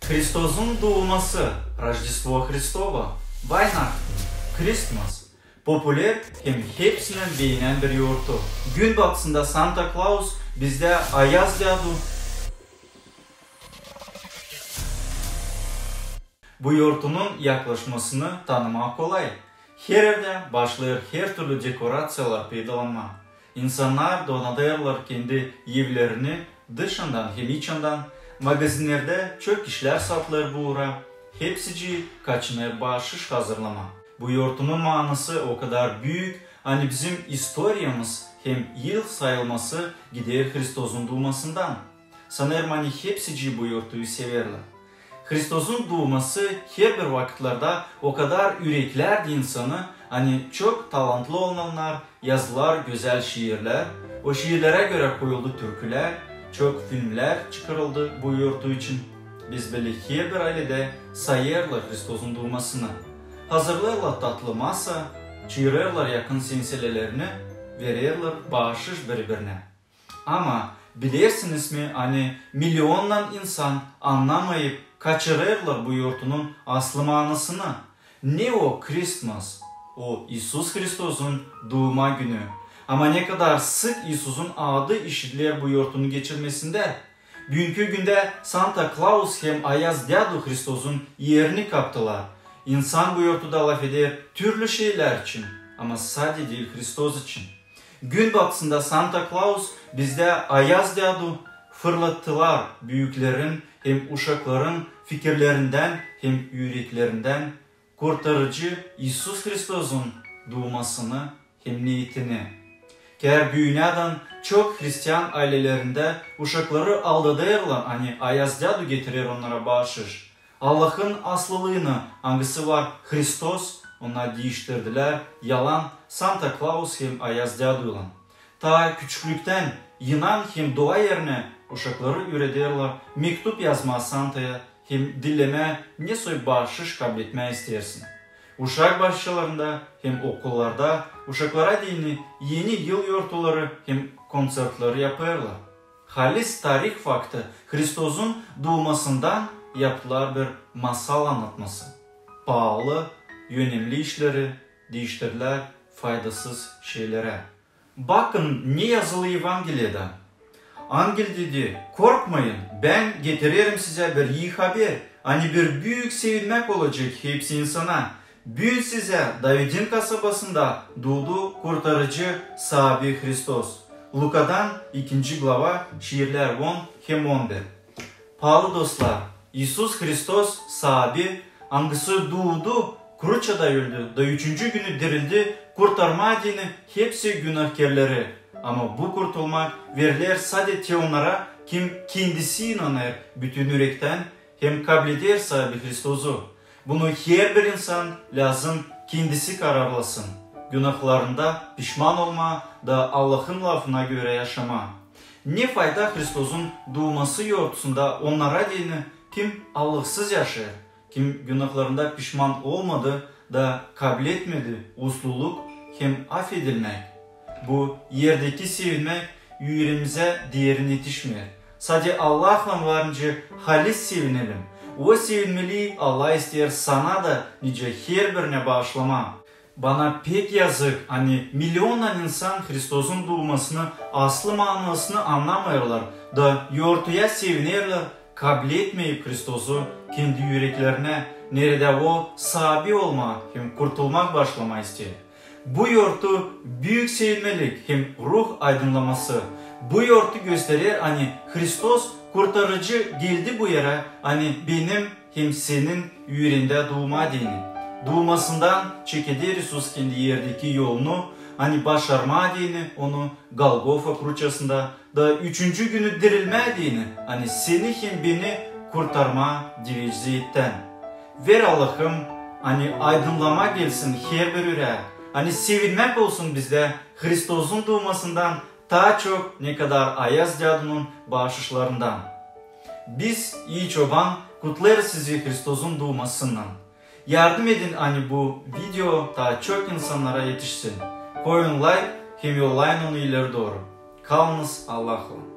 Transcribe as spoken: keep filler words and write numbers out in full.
Hristozun duuması, Рождество Христово, Weihnachten, Christmas, populer hem hepsinän beenän bir yortu. Gün batısında Santa Claus, bizdä Ayaz Dädu. Bu yortunun yaklaşmasını tanımaa kolay. Her evdä başlêêr hertürlü dekoraţiyalar peydalanmaa. İnsannar donadêrlar kendi evlerini dışından hem içindän. Magazinnerdä çok işlär satılêr bu uura. Hepsicii kaçınêr baaşış hazırlamaa. Bu yortunun maanası o kadar büük, ani bizim istoriyamız hem yıl sayılması gider Hristozun duumasından. Sanêrım, ani hepsicii bu yortuyu severlär. Hristozun duuması herbir vakıtlarda o kadar üreklärdi insanı, ani çok talantlı olunannar yazdılar gözäl şiirlär, o şiirlerä görä koyuldu türkülär, çok filmlär çıkarıldı bu yortu için. Biz bili herbir ayledä sayêrlar Hristozun duumasını. Hazırlêêrlar tatlı masa, çaarêrlar yakın senselelerini, vererlär baaşış biri-birinä. Ama bilersiniz mi, ani milionnan insan annamayıp kaçırêrlar bu yortunun aslı maanasını? Ne o Christmas? O İisus Hristozun duuma günü. Ama ne kadar sık İisusun adı işidiler bu yortunun geçirmesindä. Büünkü gündä Santa Claus hem Ayaz Dädu Hristozun erini kaptılar. İnsan bu yortuda lafeder türlü şeylär için, ama sade diil Hristos için. Gün batısında Santa Claus, bizdä Ayaz Dädu fırlattılar büüklerin hem uşakların fikirlerindän hem üreklerindän Kurtarıcı İisus Hristozun duumasını hem neetini. Keer büünädän çok hristian aylelerindä uşakları aldadêrlar, ani Ayaz Dädu getirer onnara baaşış. Allahın aslılıını, angısı var Hristos, onnar diiştirdilär yalan Santa Claus hem Ayaz Däduylan. Taa küçüklüktän inan hem dua erinä uşakları üürederlär mektup yazmaa Santaya hem dilemää, ne soy baaşış kabletmää isteersin. Uşak başçalarında hem okullarda uşaklara deyni eni yıl yortuları hem kontsertleri yapêrlar. Halis tarih faktı, Hristozun duumasından yaptılar bir masal annatması. Paalı, önemli işleri diiştirdilär faydasız şeylerä. Bakın, ne yazılı Evangeliyada. Angel dedi: "Korkmayın, bän getirerim sizä bir ii haber, ani bir büük sevinmäk olacek hepsi insana. Büün sizä Davidin kasabasında duudu Kurtarıcı, Saabi Hristos." Lukadan ikinci glava, şiirlär on hem on bir. Paalı dostlar, İisus Hristos, Saabi, angısı duudu, kruçada öldü, da üçüncü günü dirildi, kurtarmaa deyni hepsi günahkerleri. Ama bu kurtulmak veriler sade te onnara, kim kendisi inanêr bütün ürektän hem kableder Saabi Hristozu. Bunu herbir insan lääzım kendisi kararlasın. Günahlarında pişman olmaa da Allahın lafına görä yaşamaa. Ne fayda Hristozun duuması yortusunda onnara deyni, kim Allahsız yaşêêr, kim günahlarında pişman olmadı da kabletmedi usluluk hem afedilmäk? Bu erdeki sevinmäk üürenimizä derin etişmeer. Sade Allahlan varınca halis sevinelim. O sevinmelii Allah isteer sana da, nicä herbirinä baaşlamaa. Bana pek yazık, ani milionnan insan Hristozun duumasını aslı maanasını annamêêrlar da yortuya sevinerlär, kabletmeyip Hristozu kendi üreklerinä, neredä o Saabi olmaa hem kurtulmak başlamaa isteer. Bu yortu büük sevinmelik hem ruh aydınlaması. Bu yortu gösterer, ani Hristos Kurtarıcı geldi bu erä, ani benim hem senin üürendä duumaa deyni. Duumasından çekeder İisus kendi erdeki yolunu, ani başarmaa deyni onu Golgofa kruçasında, da üçüncü günü dirilmää deyni, ani seni hem beni kurtarmaa diveşzeettän. Ver, Allahım, ani aydınlamaa gelsin herbir ürää, ani sevinmäk olsun bizdä Hristozun duumasından taa çok, ne kadar Ayaz dädunun baaşışlarından. Biz, İi Çoban, kutlêêrız sizi Hristozun duumasınnan. Yardım edin, ani bu video taa çok insannara etişsin. Koyun layk hem yollayın onu ileri dooru. Kalınız Allahlan.